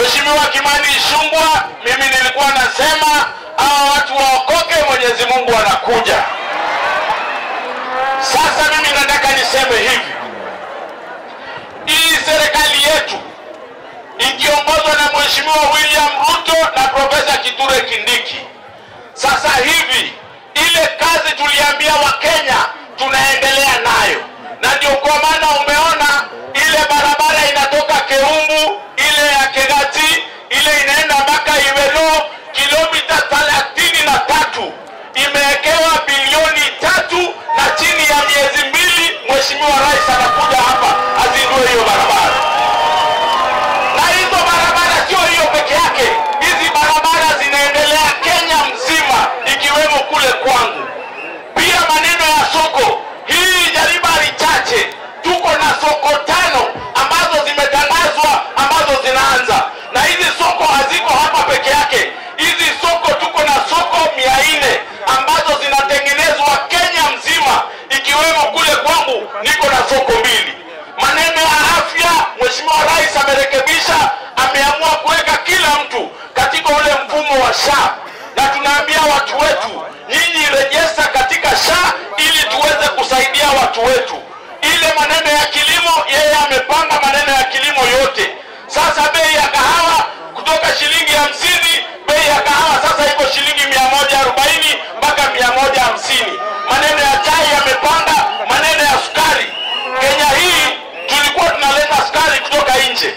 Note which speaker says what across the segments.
Speaker 1: Mheshimiwa Kimani Ichung'wah, mimi nilikuwa nasema hawa watu waokoke, Mwenyezi Mungu anakuja. Sasa mimi nataka niseme hivi, hii serikali yetu ikiongozwa na Mheshimiwa William Ruto na Profesa Kithure Kindiki, sasa hivi ile kazi tuliambia Wakenya tunaendelea nayo, na ndio kwa maana umeona ile barabara inatoka Keumbu, ile ya Kegati, ile inaenda mpaka Iwelo, kilomita 33 imewekewa bilioni 3, na chini ya miezi 2 Mheshimiwa Rais anakuja hapa azindue hiyo barabara. Na hizo barabara sio hiyo peke yake, hizi barabara zinaendelea Kenya mzima ikiwemo kule kwangu. Pia maneno ya soko, hii Nyaribari Chache tuko na soko 5 ambazo zimetangazwa, ambazo zinaanza. Na hizi soko haziko hapa peke yake, hizi soko tuko na soko 400 ambazo zinatengenezwa Kenya mzima, ikiwemo kule kwangu niko na soko 2. Maneno ya afya, Mheshimiwa Rais amerekebisha, ameamua kuweka kila mtu katika ule mfumo wa SHA, na tunaambia watu wetu, nyinyi rejesta katika SHA ili tuweze kusaidia watu wetu. Ile maneno ya kilimo, yeye amepanga maneno ya kilimo yote. Sasa bei ya kahawa kutoka shilingi 50, bei ya kahawa sasa iko shilingi 140 mpaka 150. Maneno ya chai yamepanda, maneno ya sukari. Kenya hii tulikuwa tunaleta sukari kutoka nje.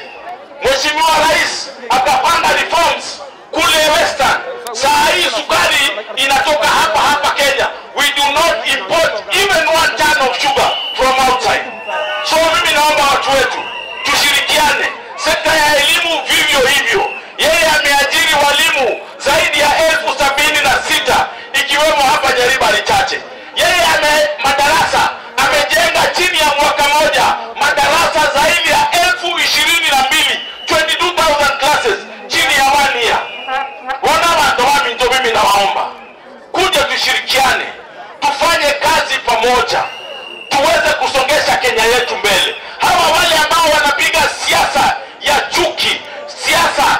Speaker 1: Mheshimiwa Rais akapanga reforms kule Western. Saa hii sukari inatoka hapa hapa Kenya. We do not import even 1 ton of sugar from outside. So mimi naomba watu wetu tushirikiane. Sekta ya elimu vivyo hivyo. Yeye ameajiri walimu zaidi ya 76,000 ikiwemo hapa Nyaribari Chache. Yeye madarasa amejenga chini ya mwaka moja madarasa zaidi ya 22,000, 22,000 classes chini ya 1 year. Wana watu ndio mimi nawaomba kuja tushirikiane, tufanye kazi pamoja, tuweze kusongesha Kenya yetu mbele. Hawa wale ambao wanapiga siasa ya chuki, siasa